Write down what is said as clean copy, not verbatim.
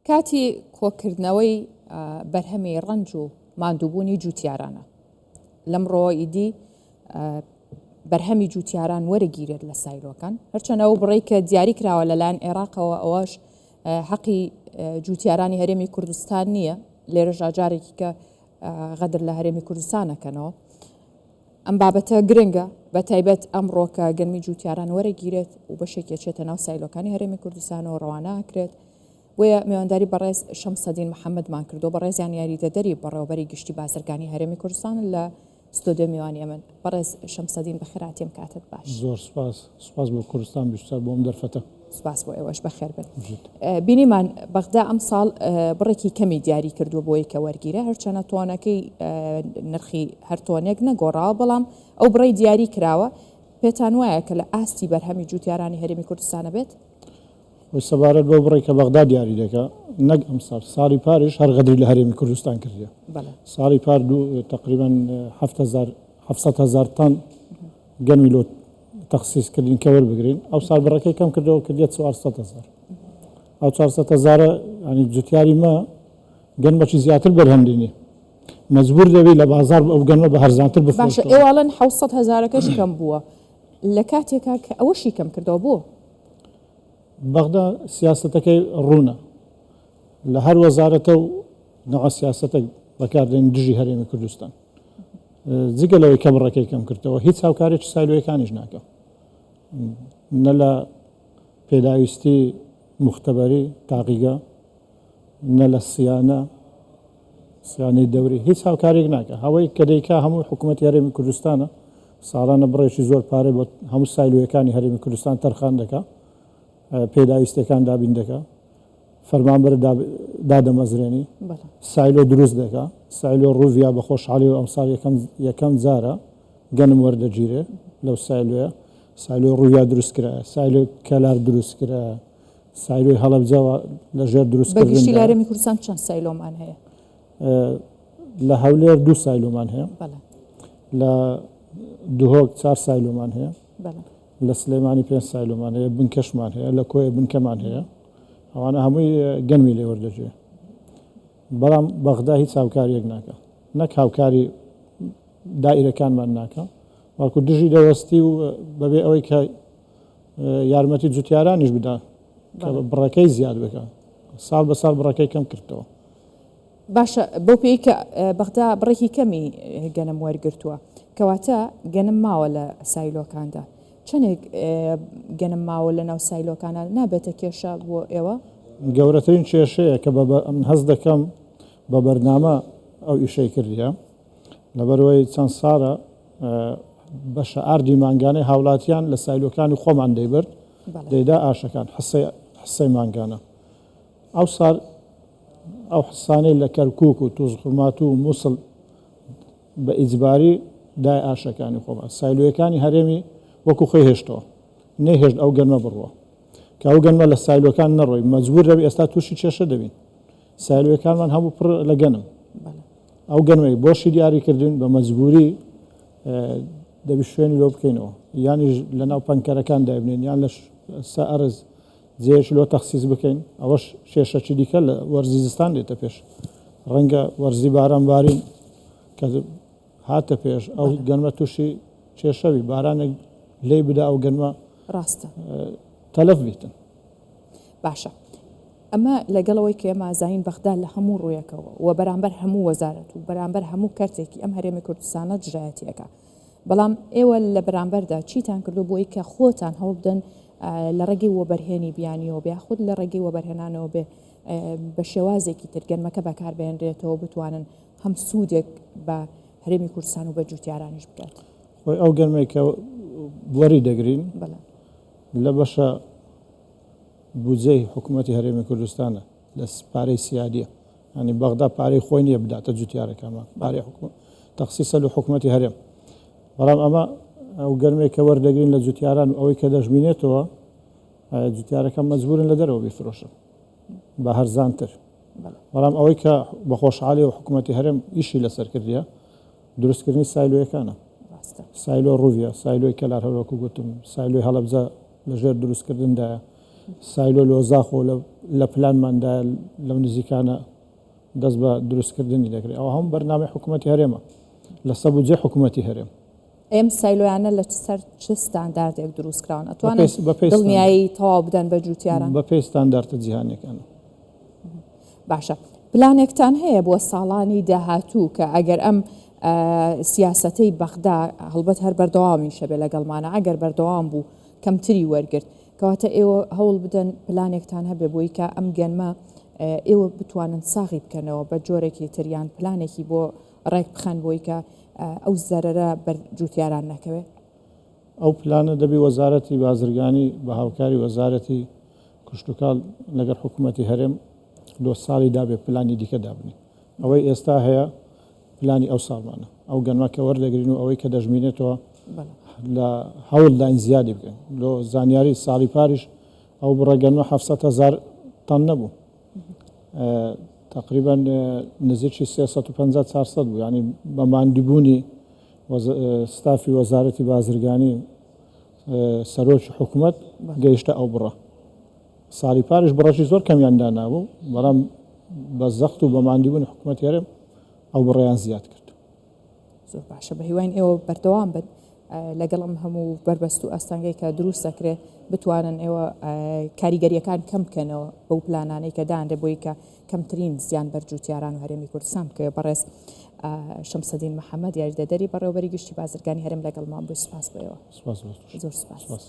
کاتی کۆکردنەوەی بەرهەمی ڕەنج و ماندووبوونی جووتیارانە. لەمڕۆوە ئیدی بەرهەمی جووتیاران وەرەگیرێت لە سایلۆکان. هەرچەند ئەو بڕەی کە دیاری کراوە لەلایەن عێراقەوە ئەوەش حەقی جووتیارانی هەرێمی کوردستان نییە. لێرەشدا جارێکی کە غەدر لە هەرێمی کوردستان ئەکەنەوە. ئەم بابەتە گرنگە بە تایبەت ئەمڕۆ کە گەنمی جووتیاران وەرەگیرێت و بەشێکی ئەچێتە ناو سایلۆکانی هەرێمی کوردستانەوە ڕەوانە ئەکرێت. بۆیە میوانداری بەڕێز شەمسەدین محەمەدمان کردووە، بەڕێزیان یاریدەدەری بەڕێوەبەری گشتی بازرگانی هەرێمی کوردستانن لە ستۆدیۆ میوانی ئێمەن. بەڕێز شەمسەدین بەخێرهاتیم کاتت باش. زۆر سوپاس، سوپاس بۆ کوردستان 24 بۆ ئەم دەرفەتە. سوپاس بۆ ئێوەش بەخێربێن. بینیمان بەغدا ئەمساڵ بڕێکی کەمی دیاری کردووە بۆی کە وەرگیرە، هەرچەنە تۆنەکەی نرخی هەر تۆنێک نەگۆڕاوە، بەڵام ئەو بڕەی دیاری کراوە پێتان وایە کە لە ئاستی بەرهەمی جووتیارانی هەرێمی کوردستانە بێت؟ خۆی سەبارەت بەو بڕەی کە بەغدا دیاری دەکا، نەک ئەمساڵ، ساڵی پاریش هەر غەدری لە هەرێمی کوردستان کردیە. ساڵی پار دوو تەقریبەن 7000 700 هەزار تەن گەنمی لۆ تەخسیس کردین کە وەربگرین، ئەو ساڵ بڕەکەی کەم کردەوە کردیە 400 هەزار. ئەو 400 هەزارە یانی جوتیاری مە گەنمەکی زیاتر بەرهەم دێنێ، مەجبور دەبی لە بازاڕ ئەو گەنمە بە هەرزانتر باشە بفرۆشتەوە. ئێوە ئەڵێن 700 هەزارەکەش کەم بووە، لە کاتێکا کە ئەوەشی کەم کردەوە بۆ؟ بەغدا سیاسەتەکەی ڕوونە، لە هەر وەزارەتە و نەوە سیاسەتێک بەکاردێن دژی هەرێمی کوردستان. جگە لەوەی کە بڕەکەی کەم کردەوە، هیچ هاوکارێکی سایلۆیەکانیش ناکە، نە لە پێداویستی موختەبەری تاقیگە، نە لە سیانە سیانەی دەوری، هیچ هاوکاریەک ناکە. هەوەی کە دەیکا هەموو حکوومەتی هەرێمی کوردستانە، ساڵانە بڕێکی زۆر پارەی بۆ هەموو سایلۆیەکانی هەرێمی کوردستان تەرخان دەکا، پێداویستیەکان دابین دەکا، فەرمانبەر دادەمەزرێنی، سایلۆ دروست دەکا. سایلۆ ڕووڤیا بە خۆشحاڵیەوە ئەمساڵ یەکەم یەکەم جارە گەنم وەردەگیرێ لەو سایلۆیە. سایلۆی ڕووڤیا دروست کرایە، سایلۆی کەلار دروست کرایە، سایلۆی هەڵەبجە لە ژێر بەگشتی لە دروستکردندایە. هەرێمی کوردستان چەند سایلۆمان هەیە؟ لە هەولێر دوو سایلۆمان هەیە، لە دهۆک چار سایلۆمان هەیە، لە سلێمانی پێنج سایلۆمان هەیە، بنکەشمان هەیە، لە کۆیە بنکەمان هەیە. ئەوانە هەمووی گەنمی لێ وەردەگیرێ. بەڵام بەغدا هیچ هاوکاریەک ناکا، نەک هاوکاری دائیرەکانمان ناکا، بەڵکو دژی دەوەستی و بەبێ ئەوەی کە یارمەتی جوتیارانیش بدا کە بڕەکەی زیاد بکە، ساڵ بە ساڵ بڕەکەی کەم کردەوە. باشە بەو پێی کە بەغدا بڕێکی کەمی گەنم وەرگرتووە، کەواتە گەنم ماوە لە سایلۆکاندا، چەندێک گەنم ماوە لە ناو سایلۆکانە نابێتە کێشە بۆ ئێوە؟ گەورەترین کێشەیە کە من هەست دەکەم بە بەرنامە ئەو ئیشەی کردیە، لەبەرئەوەی چەند ساڵە بەشە ئاردی مانگانەی هاوڵاتیان لە سایلۆکانی خۆمان دەیبرد دەیدا ئاشەکان حسەی مانگانە. ئەو ساڵ ئەو حسانەی لە کەرکوک و توزخورماتوو و موسڵ بە ئیجباری دای ئاشەکانی خۆمان. سایلۆیەکانی هەرێمی وەکو خۆی هێشتەوە، نەیهێشت ئەو گەنمە بڕوا. کە ئەو گەنمە لە سایلۆکان نەڕۆی مەجبور دەبی، ئێستا تووشی کێشە دەبین. سایلۆیەکانمان هەموو پڕ لە گەنم. ئەو گەنمەی بۆشی دیاری کردوین بە مەجبوری دەبی شوێنی لۆ بکەینەوە، یانیش لەناو پەنکەرەکان دایبنێین، یان لە سە ئەرز جێیەکی لۆ تەخسیس بکەین. ئەوەش کێشەکی دیکە لە وەرزی زستان دێتە پێش. ڕەنگە وەرزی باران بارین کە هاتە پێش ئەو گەنمە تووشی کێشەوی، بارانێک لێی بدا ئەو گەنمە ڕاستە تەلەف بیتن. باشە ئەمە لەگەڵ ئەوەی کە ئێمە ئەزانین بەغدا لە هەموو ڕوویەکەوە و بەرامبەر هەموو وەزارەت و بەرامبەر هەموو کەرتێکی ئەم هەرێمی کوردستانە دژایەتی ئەکا، بەڵام ئێوە لە بەرامبەردا چیتان کردو بۆی کە خۆتان هەوڵبدەن لە ڕێگەی وەبەرهێنی بیانیەوە بێ یاخود لە ڕێگەی وەبەرهێنانەوە بێ بە شێوازێکی تر گەنمەکە بەکاربهێنرێتەوە بتوانن هەم سوودێک بە هەرێمی کوردستان و بە جوتیارانیش بگات؟ خۆی ئەو گەنمەی کە وەری دەگرین لە بەشە بودجەی حکوومەتی هەرێمی کوردستانە لە پارەی سیادیە، یانی بەغدا پارەی خۆی نییە بداتە جوتیارەکانمان، پارەی حکومەت تەخسیسە لە حکومەتی هەرێم. بەڵام ئەمە ئەو گەرمێک کە وەردەگرین لە جوتیاران و ئەوەی کە دەشمینێتەوە، جوتیارەکان مەجبورن لە دەرەوە بیفرۆشن بە هەرزانتر. بەڵام ئەوەی کە بە خۆشحاڵی و حکوومەتی هەرێم ئیشی لەسەر کردیە دروستکردنی سایلۆیەکانە. سایلۆ ڕوویە، سایلۆی کەلار هەروەکو گوتم، سایلۆی هەڵەبجە لەژێر دروستکردندایە. سایلۆ لۆ زاخۆ لە پلانماندایە لەو نزیکانە دەست بە دروستکردنی دەکرێت. ئەوە هەموو بەرنامەی حکوومەتی هەرێمە لەسەر بودجەی حکوومەتی هەرێم. ئەم سایلۆیانە لە سەر چ ستانداردێک دروست کراون؟ ئەتوانن دڵنیایی تەواو بدەن بە جووتیاران؟ بەپێی ستاندارتە جیهانیەکان. باشە پلانێکتان هەیە بۆ ساڵانی داهاتوو کە ئەگەر ئەم سیاسەتەی بەغدا هەڵبەت هەر بەردەوامیشە بێ لەگەڵمانە ئەگەر بەردەوام بوو کەمتری وەرگرت کەواتە ئێوە هەوڵ بدەن پلانێکتان هەبێ بۆی کە ئەم گەنمە ئێوە بتوانن ساغی بکەنەوە بە جۆرێکی تر یان پلانێکی بۆ ڕێک بخەن بۆی کە ئەو زەرەرە بەر جوتیاران نەکەوێت؟ ئەو پلانە دەبی وەزارەتی بازرگانی بە هاوکاری وەزارەتی کشتوکاڵ لەگەڵ حکوومەتی هەرێم لۆ ساڵی دابێ پلانی دیکە دابنێ. ئەوەی ئێستا هەیە پلانی ئەو ساڵمانە. ئەو گەنمە کە وەردەگرین و ئەوەی کە دەژمینێتەوە لە هەوڵداین زیادی بکەین. لۆ زانیاری ساڵی پاریش ئەو بڕە گەنمە 700 هەزار تەن نەبوو. تقریبا نزیکی 350 400 بوو. یعنی بە ماندووبوونی ستافی وەزارەتی بازرگانی سەرۆکی حکومەت گەیشتە ئەو بڕە. ساڵی پاریش بڕەکی زۆر کەمیان دانابوو، بەڵام بە زەخت و بە ماندووبوونی حکومەتی هەرێم ئەو بڕەیان زیاد کرد. زۆر باشە، بە هیواین ئێوە بەردەوام بن لەگەڵ ئەم هەموو بەربەست و ئاستەنگەی کە دروست دەکرێت بتوانن ئێوە کاریگەریەکان کەم بکەنەوە بەو پلانانەی کە دانرێ بۆی کە کەمترین زیان بەر جوتیاران و هەرێمی کوردستان بکەوێت. بەڕێز شەمسەدین محەممەد یاریدەدەری بەڕێوەبەری گشتی بازرگانی هەرێم لەگەڵمان بووی، سوپاس بۆ ئێوە. سوپاس بۆ تۆش. زۆر سوپاس. سوپاس.